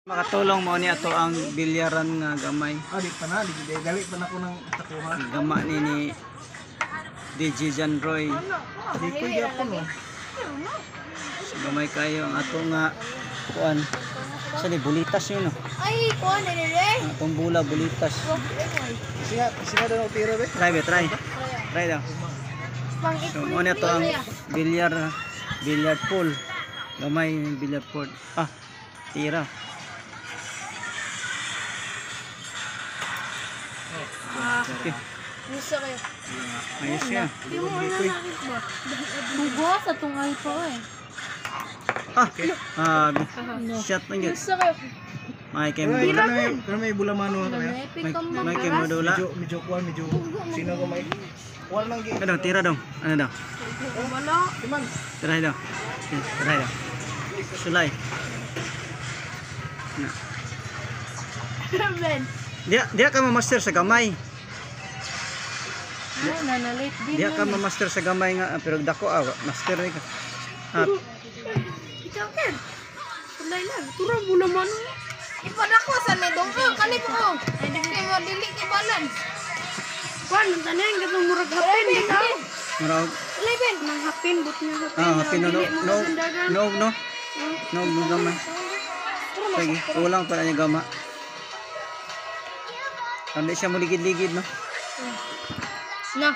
Makatulong mo ni ato ang bilyaran nga gamay. Ah, di pa na, di di dali pa na ko nang takuha. Gama ni DJ Janroy. Di ko gyapon oh. So, gamay kayo ang ato nga kuan. Sa ni bulitas yun no. Ay, kuha na nila. Ang atong bula bulitas. Siya, siya daw tira be. Try be, try. Try daw. Pang So mo ni ato ang billiard pool. Gamay yung billiard pool. Ah, tira. Okay. Gusto kayo. Ayos siya. Di mo na nakit ba? Bugo sa tungay po eh. Ah, ah, shot lang yun. Gusto kayo. May kay May modula. may bula mano to ya. May kay modula. Medyo medyo kuan medyo sino ko may kuan lang gi. Ano, tira dong. Ano daw? Wala. Iman. Tira daw. Tira daw. Sulay. Na. Ben. Diya ka ma-master sa gamay. Ah, nanalate din. Diya ka ma-master sa gamay nga ah, pero dako ah, master ni ka. Ah, Ikaw, Ken. Tulay lang. Tura mo naman. Ipadako sa nidong ko. Kani po ko. Ay, di kayo madili kay balance. Kuan, tanan katong murag hapin bitaw. Murag Tulay ben, nang hapin but nga hapin. ah, hapin no no no no. No, no gamay. Sige, kulang pa niya gama. Hindi siya muligid-ligid no. Na.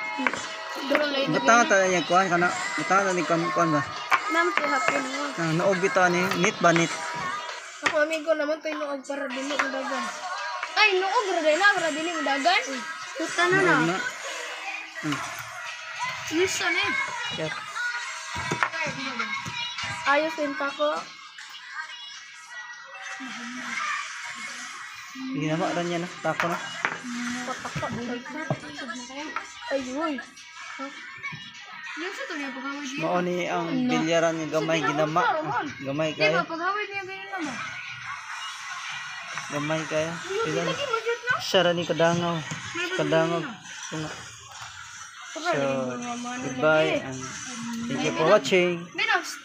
Duro lay. Butang ta niya kuan kana, butang ta ni kuan kuan ba. Nam to hapin mo. Ah, naog bitaw ni nit ba nit. Ako amigo naman tayo noog para dili mo dagan. Ay, noog ra dili na para dili mo dagan. Puta na na. Naog na. Yusa na. Shot. Ayos din pa ko. Ginama ra niya na, tako na. Patak. Ay, uy. Yung sa to niya paghawid niya. Mao ni ang bilyaran nga gamay ginama. Gamay Di ba kayo. paghawid niya ganyan naman? Gamay kayo. Pila Lagi mo jud no. siya ra ni kadangaw. Kadangaw. Tunga. So, goodbye and thank you for watching. Menos.